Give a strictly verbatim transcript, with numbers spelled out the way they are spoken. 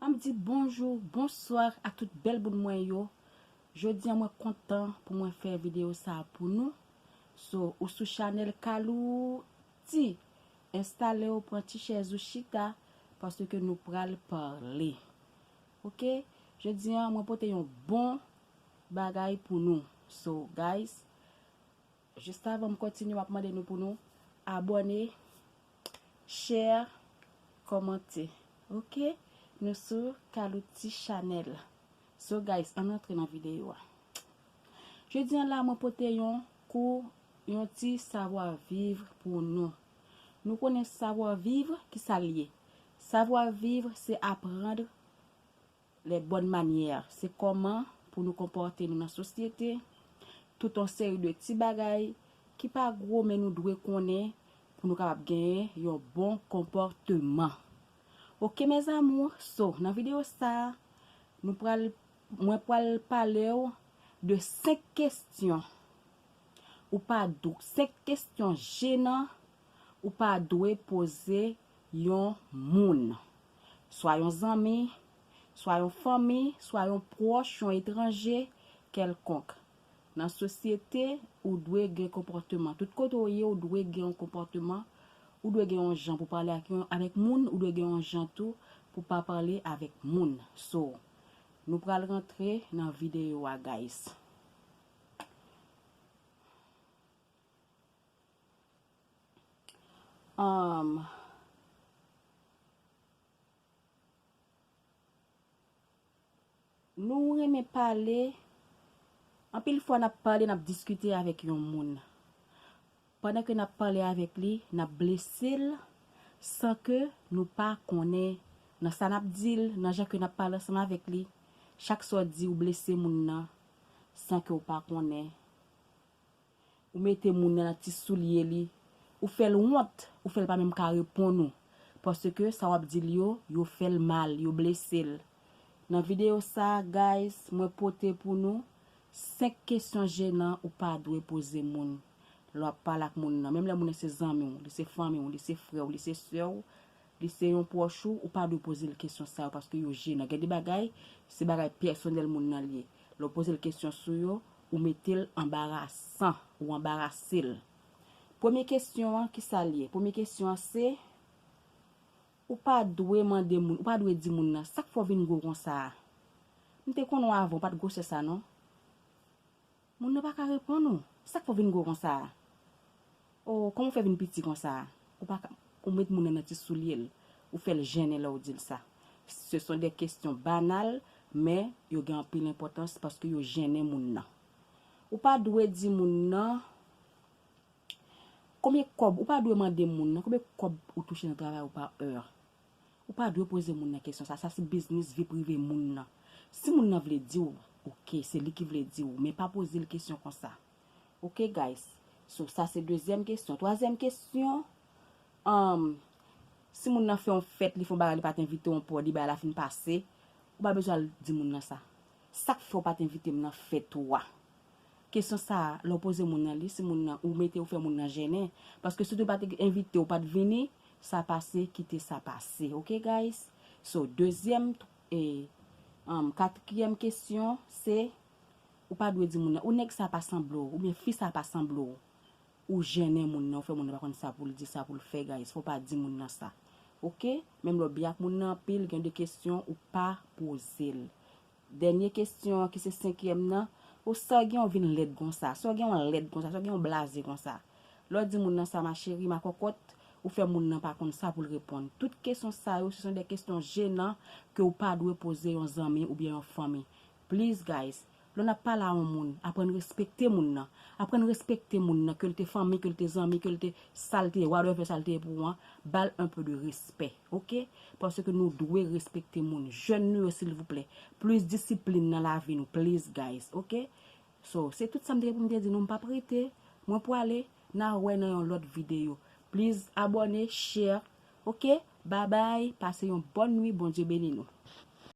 M ap di bonjou, bonswa a tout bèl moun mwen yo. Jodi a mwen kontan pou mwen fè videyo sa a pou nou. So, ou sou chanèl Kalou Ti. Enstale w, pran ti chèz ou chita, paske nou pral pale. Oke? Jodi a mwen pote yon bon bagay pou nou. So, guys, jis avan m kontinye, m ap mande nou pou nou abòne, share, kòmante. Oke? Nou sou Kalou Ti Chanèl. So, guys, ann antre nan videyo a. Jodi a la, mwen pote yon kou, yon ti savwa viv pou nou. Nou konnen savwa viv, ki sa l ye? Savwa viv, se aprann les bonnes manières. Se kòman pou nou konpòte nou nan sosyete, tout yon seri de ti bagay ki pa gwo, men nou dwe konnen pou nou kapab genyen yon bon konpòteman. Oke, mes amours, so, nan videyo sa a, nou pral, mwen pral pale w de senk kesyon ou pa dwe, senk kesyon jenan ou pa dwe poze yon moun. Swa yon zanmi, swa yon fanmi, swa yon pwòch, yon etranje kèlkonk. Nan sosyete, ou dwe gen konpòteman. Tout kote w ye, ou dwe gen yon konpòteman. Ou dwe gen yon jan pou pale ak yon, avèk moun, ou dwe gen yon jan tou pou pa pale avèk moun. So, nou pral rantre nan videyo a, guys. Um, nou renmen pale, anpil fwa n ap pale, n ap diskite avèk yon moun. Pandan ke n ap pale avèk li, n ap blese l san ke nou pa konnen nan sa n ap di l, nan jan ke n ap pale ansanm avèk li. Chak sa w di, ou blese moun nan san ke w pa konnen. Ou mete moun nan nan ti soulye li. Ou fè l wont, ou fè l pa menm ka reponn ou. Paske sa w ap di l yo, yo fè l mal, yo blese l. Nan videyo sa a, guys, mwen pote pou nou senk kesyon jenan ou pa dwe poze moun lè w ap pale ak moun nan. Menm lè moun nan se zanmi w, li se fanmi w, li se frè w, li se sè w, li se yon pwòch ou, ou pa dwe poze l kesyon sa yo paske yo jenan. Gen de bagay, se bagay pèsonèl moun nan l ye. Lè w poze l kesyon sou yo, ou mete l anbarasan, ou anbarase l. Premye kesyon an, ki sa l ye? Premye kesyon an se, ou pa dwe mande moun, ou pa dwe di moun nan, sa k fè w vin gwo konsa a? M te konnen w avan, w pa t gwosè sa non. Moun nan pa ka reponn ou. Sa k fè w vin gwo konsa a? O, kòman w fè vin piti konsa a? Ou pa ka, ou met moun nan nan ti soulye l. Ou fè l jennen lè w di l sa. Ce sont des questions banales, men yo gen anpil enpòtans paske yo jennen moun nan. Ou pa dwe di moun nan, konbyen kòb, ou pa dwe mande moun nan, konbyen kòb ou touche nan travay ou pa è. Ou pa dwe poze moun nan kesyon sa. Sa se biznis, vi prive moun nan. Si moun nan vle di w, oke, se li ki vle di w, men pa poze l kesyon konsa. Oke, guys? So, sa se dezyèm kesyon. Twazyèm kesyon, um, si moun nan fè yon fèt, li fè yon bagay, li pa t envite w, yon pwòd, li bagay la fin pase, ou pa bezwen al di moun nan sa. Sa k fè w pa t envite m nan fèt ou a? Kesyon sa a, lè w poze moun nan li, si moun nan, ou mete, ou fè moun nan jennen. Paske si w te pa te envite, ou pa t vini, sa pase, kite sa pase. Oke, guys? So, dezyèm, e, um, katriyèm kesyon, se, ou pa dwe di moun nan, ou nèg sa pa sanble w, oubyen fi sa pa sanble w. Ou jennen moun nan, ou fè moun nan pa konn sa pou l di, sa pou l fè, guys. Fò w pa di moun nan sa. Oke? Menm lè w byen ak moun nan anpil, gen de kesyon ou pa poze l. Dènye kesyon an ki se senkyèm nan, o sa w gen w vin lèd konsa, sa w gen w lèd konsa, sa w gen w blaze konsa. Lè w di moun nan sa, ma chérie, ma cocotte, ou fè moun nan pa konn sa pou l reponn. Tout kesyon sa yo, ce sont des questions gênantes ke w pa dwe poze yon zanmi oubyen yon fanmi. Please, guys, lè n ap pale a yon moun, aprann respekte moun nan. Aprann respekte moun nan, ke l te fanmi, ke l te zanmi, ke l te sa l te ye, whatever sa l te ye pou ou an, ba l un peu de respect, oke? Paske nou dwe respekte moun. Jèn nou yo, silvouplè, plis disiplin nan lavi nou, please, guys, oke? So, se tout sa m te gen pou m te di nou, m p ap rete, mwen pwale, n a wè nan yon lòt videyo. Please, abòne, share, oke? Babay, pase yon bòn nwi, Bondye beni nou.